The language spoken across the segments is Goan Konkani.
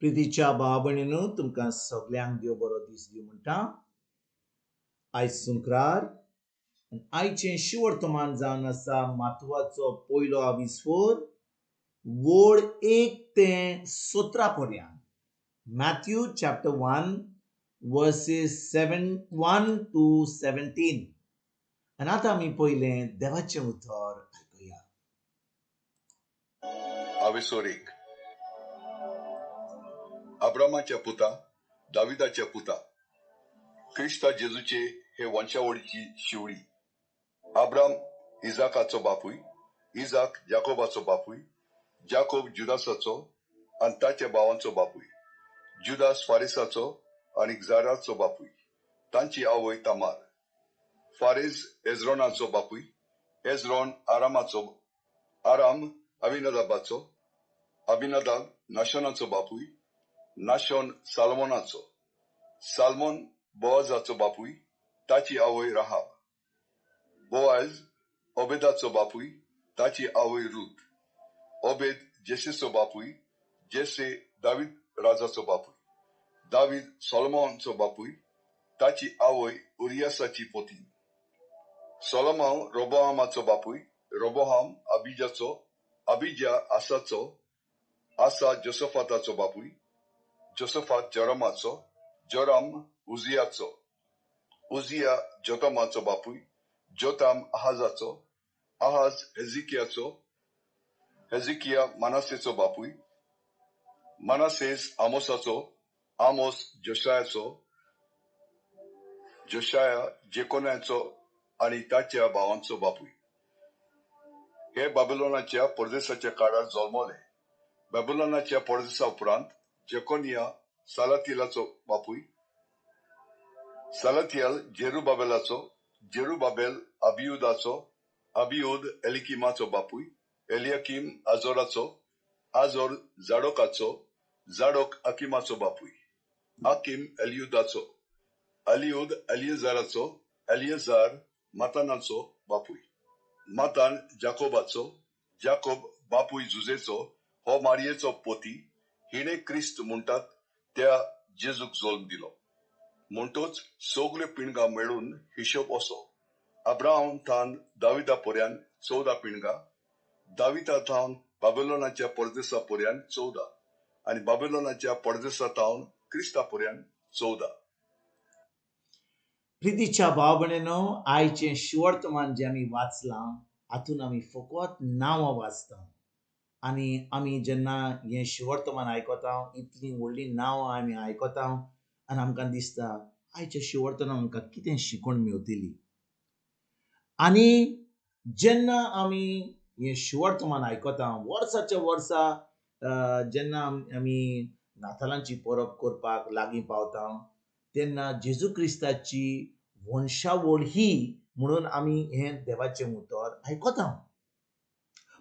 प्रितीच्या भाव भयणीनो, तुमकां सगल्यांक देव बरो दीस दिवं म्हणटा. आयज सुंक्रार आनी आयचें शिवर्तमान जावन आसा मातवाचो पयलो आविस्फोर वोड 1 ते 17 पर्यंत. Matthew chapter 1 verses 7 1 to 17. आनी आतां आमी पयलें देवाचें उतर आयकुया. आवेसोर 1. अब्रामाच्या पुता, दाविदाच्या पुता, क्रिस्ता जेजूचे हे वंशावळीची शिवडी. आब्राम इजाकाचो बापूय, इजाक जाकोबाचो बापूय, जाकोब जुदासाचो आनी ताच्या भावांचो बापूय, जुदास फारिसाचो आनी जाराचो बापूय, तांची आवय तामार. फारेज एज्रोनाचो बापूय, एज्रोन आरामाचो, आराम अभिनदाबाचो, अभिनदाब नाशोनाचो बापूय, नाशोन सालमोनाचो, सालमोन बोआजाचो बापूय, ताची आवय राहाब. बोआज ओबेदाचो बापूय, ताची आवय रूत. ओबेद जेसेचो बापूय, जेसे दावीद राजाचो बापूय, दावीद सोलोमोनाचो बापूय, ताची आवय उरियासाची पोती. सोलोमाव रोबोहामाचो बापूय, रोबोहाम अबिजाचो, अबिजा आसाचो, आसा जोसफाताचो बापूय, जोसफात जोरामाचो, जोराम उजियाचो, उजिया जोतामाचो बापूय, जोताम आहाजाचो, आहाज हेजिकियाचो, हेजिकिया मानासेचो बापूय, मानासेस आमोसाचो, आमोस जोशायाचो, जोशाया जेकोनाचो आनी ताच्या भावांचो बापूय. हे बाबुलोनाच्या परदेसाच्या काळार जल्मले. बाबुलोनाच्या परदेसा उपरांत जेकोनिया सालातिलाचो बापूय, सालातियल जेरुबाबेलाचो, जेरुबाबेल अबियुदाचो, अबियुद एलिकिमाचो बापूय, एलियाकीम आजोराचो, आजोर जाडोकाचो, जाडोक अकिमाचो बापूय, अकिम एलियुदाचो, एलियुद एलियजाराचो, एलियजार मातानाचो बापूय, मातान जाकोबाचो, जाकोब बापूय जुजेचो, हो मारियेचो पोती, हिणे क्रिस्त म्हणटात त्या जेजूक जल्म दिलो. म्हणटोच सगल्यो पिणगां मेळून हिशोब असो: अब्राहम थावन दाविदा पर्यंत 14 पिणगां, दाविदा थावन बाबेलोनाच्या परदेसा पर्यंत 14 आनी बाबेलोनाच्या परदेसा थावन क्रिस्ता पर्यंत 14. प्रितीच्या भाव भयणीनो, आयचें शिवर्तमान जें आमी वाचलां हातून आमी फकत नांवां वाचता आनी आमी जेन्ना हें शिवर्तमान आयकता, इतलीं व्हडलीं नांवां आमी आयकता आनी आमकां दिसता आयच्या शिवर्तमान आमकां कितें शिकवण मेवतली. आनी जेन्ना आमी हें शिवर्तमान आयकता वर्साच्या वर्सा, जेन्ना आमी नातालांची परब करपाक लागीं पावता तेन्ना जेजू क्रिस्ताची वंशावळ ही म्हणून आमी हें देवाचें उतर आयकता.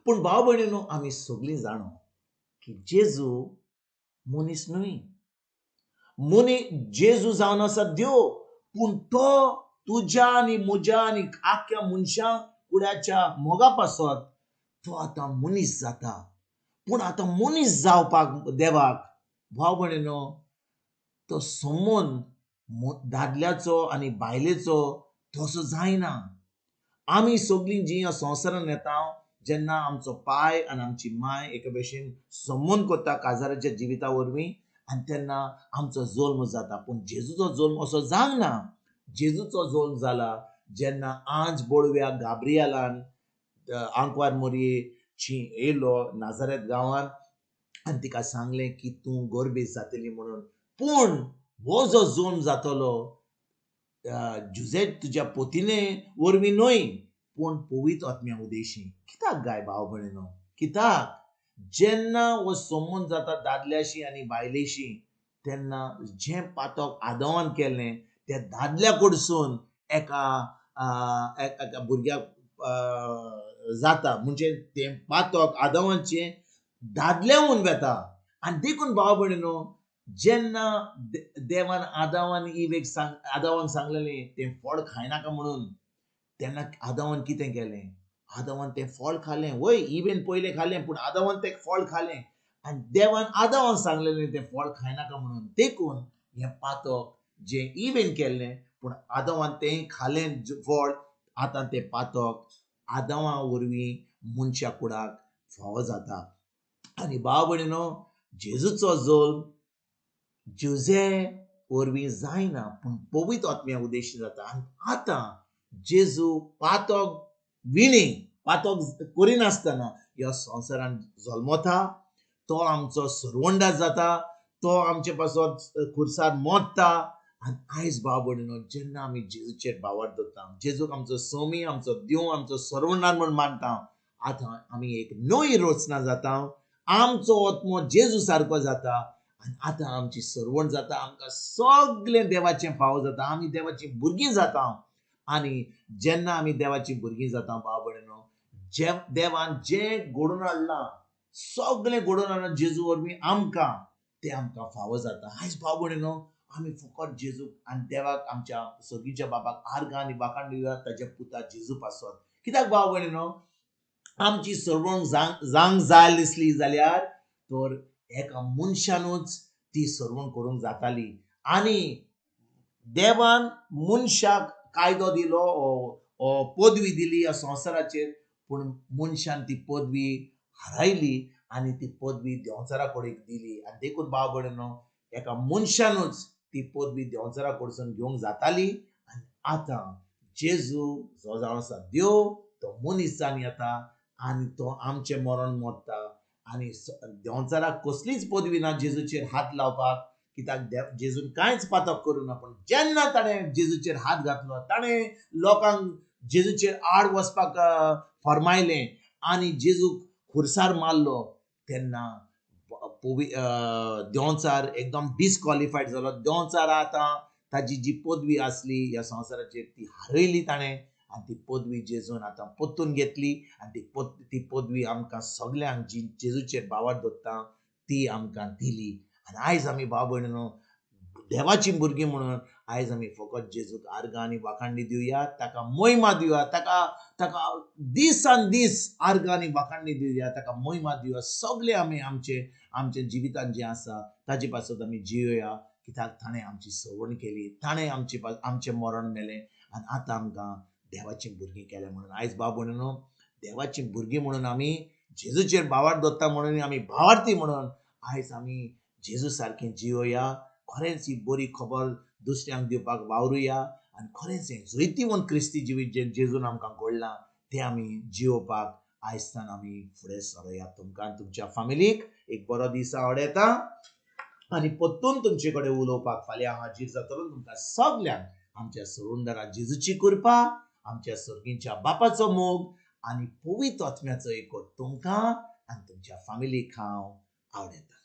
पूण भाव भयणीनो, आमी सगळीं जाणो की जेजू मनीस न्हय. मनी जेजू जावन आसा देव, पूण तो तुज्या आनी म्हज्या आनी आख्ख्या मनशां कुड्याच्या मोगा पासत तो आतां मनीस जाता. पूण आतां मनीस जावपाक देवाक, भाव भयणीनो, तो संबंद दादल्याचो आनी बायलेचो तसो जायना. आमी सगळीं जीं ह्या संवसारान येता, जेन्ना आमचो पाय आनी आमची माय एके भशेन संबंद करता काजाराच्या जिविता वरवीं आनी तेन्ना आमचो जल्म जाता. पूण जेजूचो जल्म असो जावंक ना. जेजूचो जल्म जाला जेन्ना आंज बोडव्या गाब्रियालान आंकवार मोरयेची येयलो नाजारेत गांवांत आनी तिका सांगलें की तूं गोरबेज जातली म्हणून. पूण हो जो जल्म जातलो जुजे तुज्या पोतीने वरवीं न्हय, पूण पवित्र आत्म्या उदेशी. कित्याक गाय भाव भयणीनो, कित्याक जेन्ना हो संबंद जाता दादल्याशी आनी बायलेशी तेन्ना जें पातक आदवान केलें त्या दादल्या कडसून एका एका भुरग्याक जाता. म्हणजे तें पातक आदवांचें दादल्याहून वेता. आनी देखून भाव भयणीनो, जेन्ना देवान आदावान इवेक सांग आदावान सांगलेलें तें फळ खायनाका म्हणून, तेन्ना आदावान कितें केलें? आदावान तें फळ खालें. वय इवेन पयलें खालें, पूण आदावान तें फळ खालें आनी देवान आदावान सांगलेलें तें फळ खायनाका म्हणून, देखून हें पातक जें इवेन केल्लें पूण आदावान तें खालें फळ, आतां तें पातक आदावा वरवीं मनशा कुडाक फावो जाता. आनी भाव भयणीनो, जेजूचो जल्म जुजे वरवीं जायना पूण पवित्र आत्म्या उद्देशी जाता. आनी आतां जेजू पातक विणी पातक करिनासतना ह्या संवसारान जल्मता, तो आमचो सरवंडा जाता, तो आमचे पासत खुर्सार मरता. आनी आयज भाव भयणीनो, जेन्ना आमी जेजूचेर भावार्थ दवरता, जेजूक आमचो स्वामी, आमचो देव, आमचो सरवंडार म्हूण मानता, आतां आमी एक नवी रचना जाता, आमचो आत्मो जेजू सारको जाता आनी आतां आमची सरवण जाता, आमकां सगळें देवाचें फावो जाता, आमी देवाचीं भुरगीं जाता. आनी जेन्ना आमी देवाचीं भुरगीं जाता भाव भयणीनो, जे देवान जें घडोवन हाडलां सगळें घडोवन हाडलां जेजू वरवीं आमकां, तें आमकां फावो जाता. आयज भाव भयणीनो, आमी फकत जेजूक आनी देवाक आमच्या सगळींच्या बाबाक आर्गां आनी वाखाण दिवया ताच्या पुता जेजू पासत. कित्याक भाव भयणीनो, आमची सरवण जावंक जाय दिसली जाल्यार तर एका मनशानूच ती सरवण करूंक जाताली. आनी देवान मनशाक कायदो दिलो, पदवी दिली ह्या संवसाराचेर, पूण मनशान ती पदवी हारायली आनी ती पदवी देंवचारा कडेन दिली. आनी देखून भाव भयणीनो, एका मनशानूच ती पदवी देंवचारा कडसून घेवंक जाताली. आनी आतां जेजू जो जावन आसा देव, तो मनीस जावन येता आनी तो आमचें मरण मरता. आनी देंवचाराक कसलीच पदवी ना जेजूचेर हात लावपाक, कित्याक जेजून कांयच पातक करूं ना. पूण जेन्ना ताणें जेजूचेर हात घातलो, ताणें लोकांक जेजूचेर आड वचपाक फर्मायलें आनी जेजूक खुर्सार मारलो, तेन्ना देंवचार एकदम डिसक्वॉलिफायड जालो. देंवचार आतां ताजी जी पदवी आसली ह्या संवसाराचेर ती हारयली ताणें आनी ती पदवी जेजून आतां परतून घेतली. आनी ती पदवी आमकां सगल्यांक जी जेजूचेर भावार्थ दवरता ती आमकां दिली. आनी आयज आमी भाव भयणीनो देवाचीं भुरगीं म्हणून आयज आमी फकत जेजूक आर्गां आनी वाखांडी दिवया, ताका मोहिमा दिवया, ताका ताका दिसान दीस आर्गां आनी वाखांडी दिवया, ताका मोहिमा दिवया. सगळे आमी आमचे आमच्या जिवितांत जें आसा ताजे पासत आमी जियोया, कित्याक ताणें आमची सवण केली, ताणें आमचे आमचें मरण मेलें आनी आतां आमकां देवाचीं भुरगीं केल्या म्हणून. आयज भाव भयणीनो, देवाचीं भुरगीं म्हणून आमी जेजूचेर भावार्थ दवरता म्हणून आमी भावार्थी म्हणून आयज आमी जेजू सारकें जियोया. खरेंच ही बरी खबर दुसऱ्यांक दिवपाक वावरुया आनी खरेंच हें जैतिवंत क्रिस्ती जिवीत जें जेजून आमकां घडलां तें आमी जियोवपाक आयजसान आमी फुडें सरोया. तुमकां तुमच्या फामिलीक एक बरो दीस आवडटा आनी परतून तुमचे कडेन उलोवपाक फाल्यां हांव हाजीर जातलो. तुमकां सगल्यांक आमच्या सरुंदरा जेजूची कृपा, आमच्या सर्गींच्या बापाचो मोग आनी पवित्र आत्म्याचो एकवट तुमकां आनी तुमच्या फामिलीक हांव आवडटा.